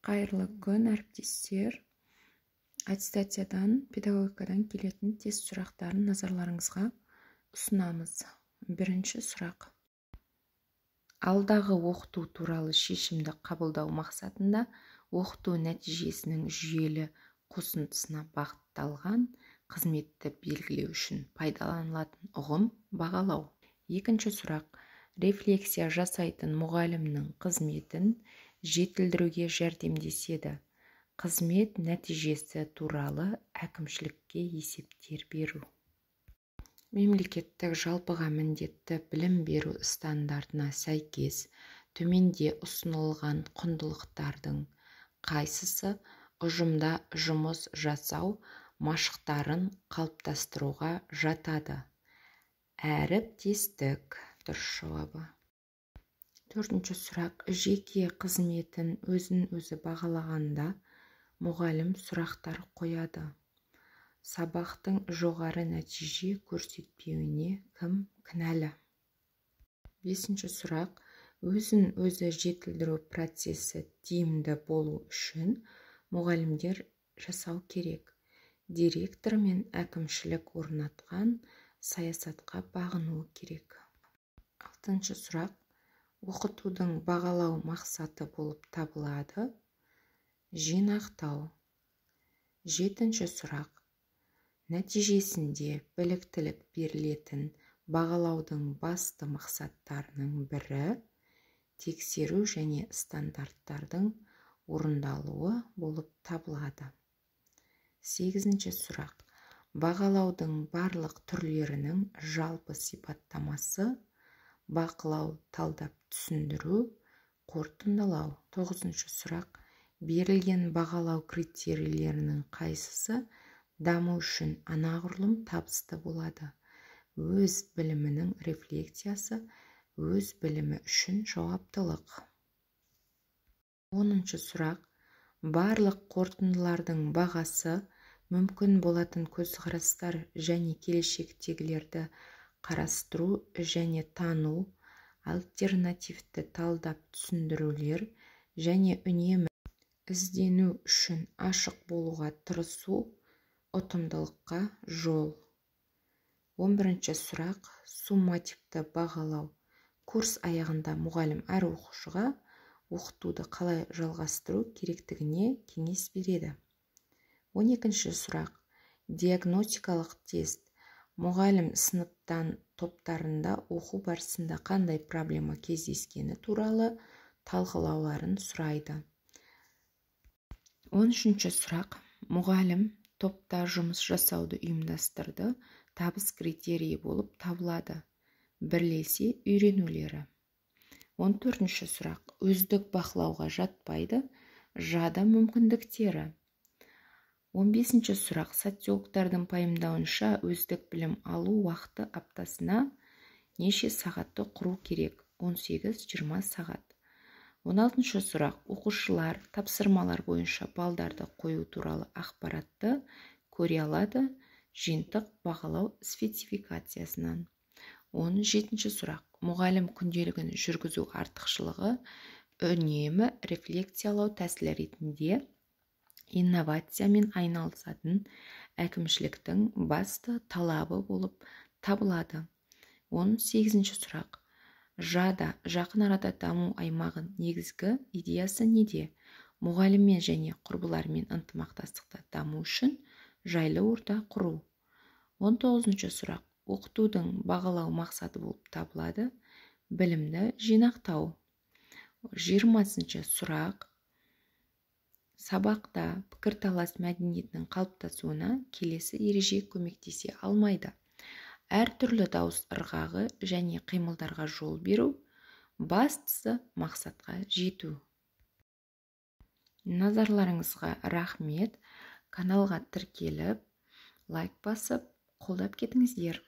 Қайырлы күн, әріптестер! Аттестациядан, педагогикадан келетін тест сұрақтарын назарларыңызға ұсынамыз. Бірінші сұрақ. Алдағы оқыту туралы шешімді қабылдау мақсатында оқыту нәтижесінің жүйелі қосындысына бағытталған қызметті белгілеу үшін пайдаланылатын ұғым бағалау. Екінші сұрақ. Рефлексия жасайтын мұғалімнің қызметін жетілдіруге жәрдемдеседі. Қызмет нәтижесі туралы әкімшілікке есептер беру. Мемлекеттік жалпыға міндетті білім беру стандартына сәйкес төменде ұсынылған құндылықтардың қайсысы ұжымда жұмыс жасау машықтарын қалыптастыруға жатады? Әріптестік дұрыс жауабы. Төртінші сұрақ. Жеке қызметін өзін-өзі бағалағанда мұғалім сұрақтар қояды. Сабақтың жоғары нәтиже көрсетпеуіне кім кінәлі? Бесінші сұрақ. Өзін-өзі жетілдіру процесі тиімді болу үшін мұғалімдер жасау керек. Директор мен әкімшілік орнатқан саясатқа бағынуы керек. Алтыншы сұрақ. Оқытудың бағалау мақсаты болып табылады. Жинақтау. Жетінші сұрақ. Нәтижесінде біліктілік берілетін бағалаудың басты мақсаттарының бірі тексеру және стандарттардың орындалуы болып табылады. Сегізінші сұрақ. Бағалаудың барлық түрлерінің жалпы сипаттамасы бақылау, талдап, түсіндіру, қорытындылау. Тоғызыншы сұрақ. Берілген бағалау критерийлерінің қайсысы даму үшін анағұрлым табысты болады? Өз білімінің рефлексиясы, өз білімі үшін жауаптылық. Оныншы сұрақ. Барлық қорытындылардың бағасы мүмкін болатын көзқарастар және келешектегілерді қарастыру және тану, альтернативті талдап түсіндірулер және үнемі іздену үшін ашық болуға тырысу ұтымдылыққа жол. 11-ші сұрақ. Суммативті бағалау. Курс аяғында мұғалім әр оқушыға оқытуды қалай жалғастыру керектігіне кеңес береді. 12-ші сұрақ. Диагностикалық тест. Мұғалім сыныптан топтарында оқу барысында қандай проблема кездескені туралы талқылауларын сұрайды. 13-ші сұрақ. Мұғалім топта жұмыс жасауды ұйымдастырды, табыс критерийі болып табылады. Бірлесе үйренулері. 14-ші сұрақ. Өздік бақылауға жатпайды, жады мүмкіндіктері. 15-ші сұрақ. Социологтардың пайымдауынша өздік білім алу уақыты аптасына неше сағатты құру керек? 18-20 сағат. 16-шы сұрақ. Оқушылар тапсырмалар бойынша балдарды қою туралы ақпаратты көре алады жиынтық бағалау спецификациясынан. 17-ші сұрақ. Мұғалім күнделігін жүргізу артықшылығы үнемі рефлекциялау тәсілі ретінде инновациямен айналысатын әкімшіліктің басты талабы болып табылады. 18-ші сұрақ. Жада жақын арада даму аймағын негізгі идеясы неде? Мұғаліммен және құрбылармен ынтымақтастықта даму үшін жайлы орта құру. 19-шы сұрақ. Оқытудың бағалау мақсаты болып табылады. Білімді жинақтау. 20-шы сұрақ. Сабақта пікірталас мәдениетінің қалыптасуына келесі ереже көмектесе алмайды. Әртүрлі дауыс ырғағы және қимылдарға жол беру, бастысы мақсатқа жету. Назарларыңызға рахмет. Каналға тіркеліп, лайк басып, қолдап кетіңіздер.